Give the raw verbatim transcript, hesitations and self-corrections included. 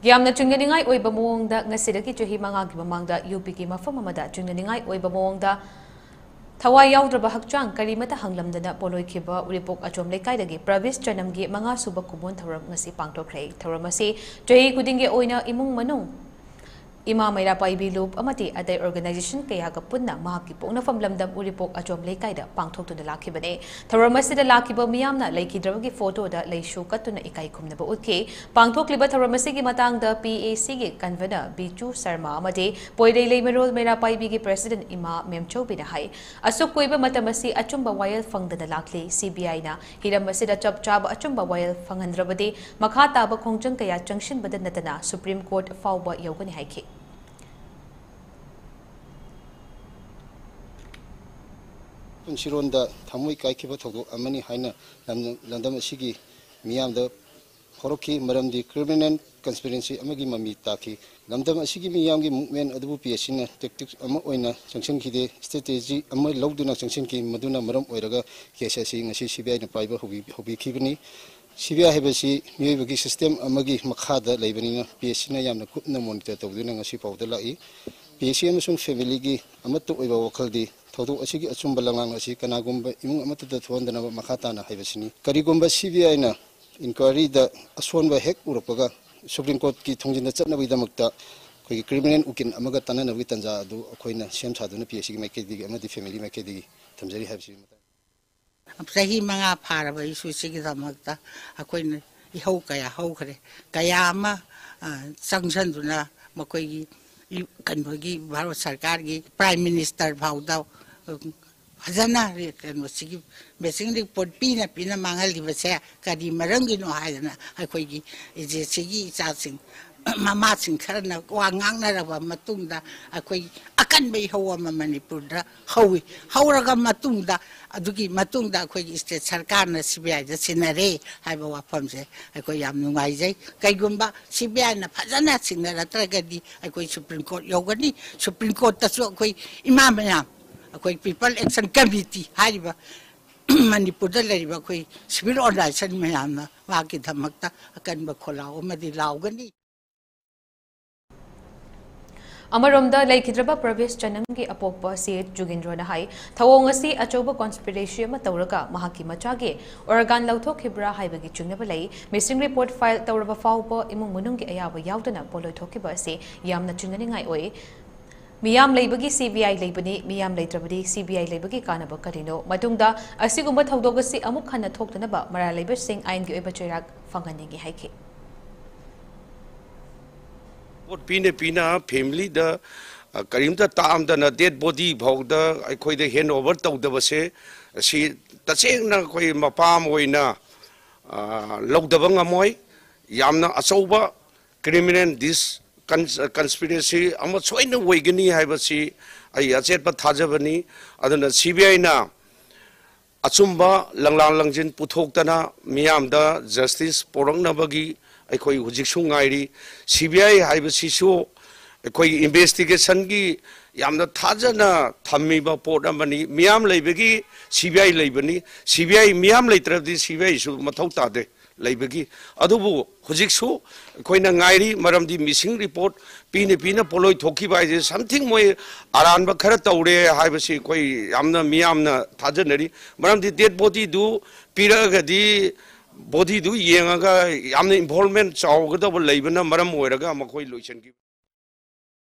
ꯌꯥꯝꯅ ꯆꯤꯡꯅꯅꯤꯡꯉꯥꯏ ꯑꯣꯏꯕ ꯃꯑꯣꯡꯗ ꯉꯁꯤꯗꯒꯤ ꯆꯍꯤ ꯃꯉꯥꯒꯤ ꯃꯃꯥꯡꯗ ꯌꯨ ꯄꯤꯒꯤ ꯃꯐꯝ ꯑꯃꯗ ꯆꯤꯡꯅꯅꯤꯡꯉꯥꯏ ꯑꯣꯏꯕ ꯃꯑꯣꯡꯗ ꯊꯋꯥꯏ ꯌꯥꯎꯗ꯭ꯔꯕ ꯍꯛꯆꯥꯡ ꯀꯔꯤꯃꯠꯇ ꯍꯪꯂꯝꯗꯅ ꯄꯣꯂꯣꯏꯈꯤꯕ ꯎꯔꯤꯄꯣꯛ ꯑꯆꯣꯝ ꯂꯩꯀꯥꯏꯗꯒꯤ ꯄ꯭ꯔꯕꯤꯁ ꯆꯅꯝꯒꯤ ꯃꯉꯥ ꯁꯨꯕ ꯀꯨꯝꯑꯣꯟ ꯊꯧꯔꯝ ꯉꯁꯤ ꯄꯥꯡꯊꯣꯛꯈ꯭ꯔꯦ꯫ ꯊꯧꯔꯝ ꯑꯁꯤ ꯆꯍꯤ ꯈꯨꯗꯤꯡꯒꯤ ꯑꯣꯏꯅ ꯏꯃꯨꯡ ꯃꯅꯨꯡ, ꯏꯃꯥ ꯃꯩꯔꯥ ꯄꯥꯏꯕꯤ ꯂꯨꯞ ꯑꯃꯗꯤ ꯑꯇꯩ organization ꯀꯌꯥꯒ ꯄꯨꯟꯅ ꯃꯍꯥꯛꯀꯤ ꯄꯣꯛꯅꯐꯝ ꯂꯝꯗꯝ ꯎꯔꯤꯄꯣꯛ ꯑꯆꯣꯝ ꯂꯩꯀꯥꯏꯗ ꯄꯥꯡꯊꯣꯛꯇꯨꯅ ꯂꯥꯛꯈꯤꯕꯅꯤ꯫ ꯊꯧꯔꯝ ꯑꯁꯤꯗ ꯂꯥꯛꯈꯤꯕ ꯃꯤꯌꯥꯝꯅ ꯂꯩꯈꯤꯗ꯭ꯔꯕꯒꯤ ꯐꯣꯇꯣꯗ ꯂꯩꯁꯨ ꯀꯠꯇꯨꯅ ꯏꯀꯥꯏ ꯈꯨꯝꯅꯕ ꯎꯠꯈꯤ꯫ ꯄꯥꯡꯊꯣꯛꯂꯤꯕ ꯊꯧꯔꯝ ꯑꯁꯤꯒꯤ ꯃꯇꯥꯡꯗ ꯄꯤ ꯑꯦ ꯁꯤꯒꯤ convener ꯕꯤꯆꯨ ꯁꯔꯃ ꯑꯃꯗꯤ ꯄꯣꯏꯔꯩ ꯂꯩꯃꯔꯣꯜ ꯃꯩꯔꯥ ꯄꯥꯏꯕꯤꯒꯤ president ꯏꯃꯥ ꯃꯦꯝꯆꯧꯕꯤꯅ ꯍꯥꯏ, ꯑꯁꯨꯛ ꯀꯨꯏꯕ ꯃꯇꯝ ꯑꯁꯤ ꯑꯆꯨꯝꯕ ꯋꯥꯌꯦꯜ ꯐꯪꯗꯅ ꯂꯥꯛꯂꯤ꯫ ꯁꯤ ꯕꯤ ꯑꯥꯏꯅ ꯍꯤꯔꯝ ꯑꯁꯤꯗ ꯆꯞ ꯆꯥꯕ ꯑꯆꯨꯝꯕ ꯋꯥꯌꯦꯜ ꯐꯪꯍꯟꯗ꯭ꯔꯕꯗꯤ ꯃꯈꯥ ꯇꯥꯕ ꯈꯣꯡꯖꯪ ꯀꯌꯥ ꯆꯪꯁꯤꯟꯕꯗ ꯅꯠꯇꯅ Supreme Court ꯐꯥꯎꯕ ꯌꯧꯒꯅꯤ ꯍꯥꯏꯈꯤ꯫ ꯄꯨꯟꯁꯤꯔꯣꯟꯗ ꯊꯃꯣꯏ ꯀꯥꯏꯈꯤꯕ ꯊꯧꯗꯣꯛ ꯑꯃꯅꯤ ꯍꯥꯏꯅ ꯂꯝ-, ꯂꯝꯗꯝ ꯑꯁꯤꯒꯤ ꯃꯤꯌꯥꯝꯗ ꯍꯧꯔꯛꯈꯤ, ꯃꯔꯝꯗꯤ criminal conspiracy ꯑꯃꯒꯤ ꯃꯃꯤ ꯇꯥꯈꯤ꯫ ꯂꯝꯗꯝ ꯑꯁꯤꯒꯤ ꯃꯤꯌꯥꯝꯒꯤ movement ꯑꯗꯨꯕꯨ ꯄꯤ ꯑꯦꯁ ꯁꯤꯅ tactic ꯑꯃ ꯑꯣꯏꯅ ꯆꯪꯁꯤꯟꯈꯤꯗꯦ, strategy ꯑꯃ ꯂꯧꯗꯨꯅ ꯆꯪꯁꯤꯟꯈꯤ꯫ ꯃꯗꯨꯅ ꯃꯔꯝ ꯑꯣꯏꯔꯒ case ꯑꯁꯤ ꯉꯁꯤ ꯁꯤ ꯕꯤ ꯑꯥꯏꯅ ꯄꯥꯏꯕ ꯍꯧꯕꯤ-, ꯍꯧꯕꯤꯈꯤꯕꯅꯤ꯫ ꯁꯤ ꯕꯤ ꯑꯥꯏ ꯍꯥꯏꯕꯁꯤ ꯃꯤꯑꯣꯏꯕꯒꯤ system ꯑꯃꯒꯤ ꯃꯈꯥꯗ ꯂꯩꯕꯅꯤꯅ, ꯄꯤ ꯑꯦꯁ ꯁꯤꯅ ꯌꯥꯝꯅ ꯀꯨꯞꯅ monitor ꯇꯧꯗꯨꯅ ꯉꯁꯤ ꯐꯥꯎꯕꯗ ꯂꯥꯛꯏ꯫ ꯄꯤ ꯑꯦꯁ ꯁꯤ ꯑꯃꯁꯨꯡ familyꯒꯤ ꯑꯃꯠꯇ ꯑꯣꯏꯕ ꯋꯥꯈꯜꯗꯤ ꯊꯧꯗꯣꯛ ꯑꯁꯤꯒꯤ ꯑꯆꯨꯝꯕ ꯂꯪꯂꯥꯡ ꯑꯁꯤ ꯀꯅꯥꯒꯨꯝꯕ ꯏꯃꯨꯡ ꯑꯃꯠꯇꯗ ꯊꯣꯛꯍꯟꯗꯅꯕ ꯃꯈꯥ ꯇꯥꯅ ꯍꯥꯏꯕꯁꯤꯅꯤ꯫ ꯀꯔꯤꯒꯨꯝꯕ ꯁꯤ ꯕꯤ ꯑꯥꯏꯅ inquiryꯗ ꯑꯁꯣꯟꯕ ꯍꯦꯛ ꯎꯔꯛꯄꯒ Supreme Courtꯀꯤ ꯊꯣꯡꯖꯤꯟꯗ ꯆꯠꯅꯕꯒꯤꯗꯃꯛꯇ ꯑꯩꯈꯣꯏꯒꯤ criminal ꯎꯀꯤꯜ ꯑꯃꯒ ꯇꯥꯟꯅꯅꯕꯒꯤ ꯇꯥꯟꯖꯥ ꯑꯗꯨ ꯑꯩꯈꯣꯏꯅ ꯁꯦꯝ ꯁꯥꯗꯨꯅ ꯄꯤ ꯑꯦꯁ ꯁꯤꯒꯤ ꯃꯥꯏꯀꯩꯗꯒꯤ ꯑꯃꯗꯤ family ꯃꯥꯏꯀꯩꯗꯒꯤ ꯊꯝꯖꯔꯤ ꯍꯥꯏꯕꯁꯤ꯫ ꯆꯍꯤ ꯃꯉꯥ ꯐꯥꯔꯕ issue ꯁꯤꯒꯤꯗꯃꯛꯇ ꯑꯩꯈꯣꯏꯅ ꯏꯍꯧ ꯀꯌꯥ ꯍꯧꯈ꯭ꯔꯦ, ꯀꯌꯥ ꯑꯃ, ꯑ, ꯆꯪꯁꯤꯟꯗꯨꯅ ꯃꯈꯣꯏꯒꯤ ꯏ-, ꯀꯩꯅꯣꯒꯤ ꯚꯥꯔꯠ ꯁꯔꯀꯥꯔꯒꯤ Prime Minister ꯐꯥꯎꯗ, ꯎꯝ, ꯐꯖꯅ ꯔꯦ-, ꯀꯩꯅꯣꯁꯤꯒꯤ matching report ꯄꯤꯅ ꯄꯤꯅ ꯃꯥꯡꯍꯜꯂꯤꯕꯁꯦ ꯀꯔꯤ ꯃꯔꯝꯒꯤꯅꯣ ꯍꯥꯏꯗꯅ ꯑꯩꯈꯣꯏꯒꯤ ꯏꯆꯦꯁꯤꯒꯤ ꯏꯆꯥꯁꯤꯡ, ꯃꯃꯥꯁꯤꯡ ꯈꯔꯅ ꯋꯥ ꯉꯥꯡꯅꯔꯕ ꯃꯇꯨꯡꯗ ꯑꯩꯈꯣꯏ ꯑꯀꯟꯕ ꯏꯍꯧ ꯑꯃ ꯃꯅꯤꯄꯨꯔꯗ ꯍꯧꯏ꯫ ꯍꯧꯔꯒ ꯃꯇꯨꯡꯗ, ꯑꯗꯨꯒꯤ ꯃꯇꯨꯡꯗ ꯑꯩꯈꯣꯏꯒꯤ state ꯁꯔꯀꯥꯔꯅ ꯁꯤ ꯕꯤ ꯑꯥꯏꯗ ꯁꯤꯟꯅꯔꯦ ꯍꯥꯏꯕ ꯋꯥꯐꯝꯁꯦ ꯑꯩꯈꯣꯏ ꯌꯥꯝ ꯅꯨꯡꯉꯥꯏꯖꯩ꯫ ꯀꯩꯒꯨꯝꯕ ꯁꯤ ꯕꯤ ꯑꯥꯏꯅ ꯐꯖꯅ ꯁꯤꯟꯅꯔꯛꯇ꯭ꯔꯒꯗꯤ ꯑꯩꯈꯣꯏ Supreme Court ꯌꯧꯒꯅꯤ꯫ Supreme Courtꯇꯁꯨ ꯑꯩꯈꯣꯏ ꯏꯃꯥ ꯃꯌꯥꯝ, ꯑꯩꯈꯣꯏ People Action Committee ꯍꯥꯏꯔꯤꯕ ꯃꯅꯤꯄꯨꯔꯗ ꯂꯩꯔꯤꯕ ꯑꯩꯈꯣꯏ civil organization ꯃꯌꯥꯝꯅ ꯃꯍꯥꯛꯀꯤꯗꯃꯛꯇ ꯑꯀꯟꯕ ꯈꯣꯜꯂꯥꯎ ꯑꯃꯗꯤ ꯂꯥꯎꯒꯅꯤ꯫ ꯑꯃꯔꯣꯝꯗ, ꯂꯩꯈꯤꯗ꯭ꯔꯕ ꯄ꯭ꯔꯚꯦꯁ ꯆꯅꯝꯒꯤ ꯑꯄꯣꯛꯄ ꯁꯤ ꯖꯨꯒꯦꯟꯗ꯭ꯔꯣꯅ ꯍꯥꯏ, ꯊꯧꯑꯣꯡ ꯑꯁꯤ ꯑꯆꯧꯕ conspiracy ꯑꯃ ꯇꯧꯔꯒ ꯃꯍꯥꯛꯀꯤ ꯃꯆꯥꯒꯤ organ ꯂꯧꯊꯣꯛꯈꯤꯕ꯭ꯔꯥ ꯍꯥꯏꯕꯒꯤ ꯆꯤꯡꯅꯕ ꯂꯩ꯫ Missing report file ꯇꯧꯔꯕ ꯐꯥꯎꯕ ꯏꯃꯨꯡ ꯃꯅꯨꯡꯒꯤ ꯑꯌꯥꯕ ꯌꯥꯎꯗꯅ ꯄꯣꯠꯂꯣꯏ ꯊꯣꯛꯈꯤꯕ ꯑꯁꯤ ꯌꯥꯝꯅ ꯆꯤꯡꯅꯅꯤꯡꯉꯥꯏ ꯑꯣꯏ꯫ ꯃꯤꯌꯥꯝ ꯂꯩꯕꯒꯤ C B I ꯂꯩꯕꯅꯤ, ꯃꯤꯌꯥꯝ ꯂꯩꯇ꯭ꯔꯕꯗꯤ C B I ꯂꯩꯕꯒꯤ ꯀꯥꯟꯅꯕ ꯀꯔꯤꯅꯣ? ꯃꯇꯨꯡꯗ ꯑꯁꯤꯒꯨꯝꯕ ꯊꯧꯗꯣꯛ ꯑꯁꯤ ꯑꯃꯨꯛ ꯍꯟꯅ ꯊꯣꯛꯇꯅꯕ ꯃꯔꯥꯜ ꯂꯩꯕꯁꯤꯡ ꯑꯥꯏꯟꯒꯤ ꯑꯣꯏꯕ ꯆꯩꯔꯥꯛ ꯐꯪꯍꯟꯅꯤꯡꯏ ꯍꯥꯏꯈꯤ꯫ ꯄꯣꯠ ꯄꯤꯅ ꯄꯤꯅ family ꯗ, ꯑ, ꯀꯔꯤꯝꯇ ꯇꯥꯛꯑꯝꯗꯅ dead body ꯐꯥꯎꯗ ꯑꯩꯈꯣꯏꯗ hand over ꯇꯧꯗꯕꯁꯦ, ꯑꯁꯤ ꯇꯁꯦꯡꯅ ꯑꯩꯈꯣꯏ ꯃꯄꯥ ꯑꯃ ꯑꯣꯏꯅ, ꯑ, ꯂꯧꯗꯕ ꯉꯝꯃꯣꯏ꯫ ꯌꯥꯝꯅ ꯑꯆꯧꯕ criminal dis-, cons-, conspiracy ꯑꯃ ꯁꯣꯏꯅ ꯑꯣꯏꯒꯅꯤ ꯍꯥꯏꯕꯁꯤ ꯑꯩ ꯑꯆꯦꯠꯄ ꯊꯥꯖꯕꯅꯤ꯫ ꯑꯗꯨꯅ C B I ꯅ ꯑꯆꯨꯝꯕ ꯂꯪꯂꯥ ꯂꯪꯖꯤꯟ ꯄꯨꯊꯣꯛꯇꯅ ꯃꯤꯌꯥꯝꯗ justice ꯄꯨꯔꯛꯅꯕꯒꯤ ꯑꯩꯈꯣꯏ ꯍꯧꯖꯤꯛꯁꯨ ꯉꯥꯏꯔꯤ꯫ C B I ꯍꯥꯏꯕꯁꯤꯁꯨ ꯑꯩꯈꯣꯏꯒꯤ investigation ꯒꯤ ꯌꯥꯝꯅ ꯊꯥꯖꯅ ꯊꯝꯃꯤꯕ ꯄꯣꯠ ꯑꯃꯅꯤ꯫ ꯃꯤꯌꯥꯝ ꯂꯩꯕꯒꯤ C B I ꯂꯩꯕꯅꯤ꯫ C B I ꯃꯤꯌꯥꯝ ꯂꯩꯇ꯭ꯔꯕꯗꯤ C B I ꯁꯨ ꯃꯊꯧ ꯇꯥꯗꯦ ꯂꯩꯕꯒꯤ꯫ ꯑꯗꯨꯕꯨ ꯍꯧꯖꯤꯛꯁꯨ ꯑꯩꯈꯣꯏꯅ ꯉꯥꯏꯔꯤ, ꯃꯔꯝꯗꯤ missing report ꯄꯤꯅ ꯄꯤꯅ ꯄꯣꯠꯂꯣꯏ ꯊꯣꯛꯈꯤꯕ ꯍꯥꯏꯁꯦ something ꯃꯣꯏ ꯑꯔꯥꯟꯕ ꯈꯔ ꯇꯧꯔꯦ ꯍꯥꯏꯕꯁꯤ ꯑꯩꯈꯣꯏ ꯌꯥꯝꯅ ꯃꯤꯌꯥꯝꯅ ꯊꯥꯖꯅꯔꯤ꯫ ꯃꯔꯝꯗꯤ dead body ꯗꯨ ꯄꯤꯔꯛꯑꯒꯗꯤ body ꯗꯨ ꯌꯦꯡꯉꯒ ꯌꯥꯝꯅ involvement ꯆꯥꯎꯒꯗꯕ ꯂꯩꯕꯅ ꯃꯔꯝ ꯑꯣꯏꯔꯒ ꯃꯈꯣꯏ ꯂꯣꯏꯁꯤꯟꯈꯤ꯫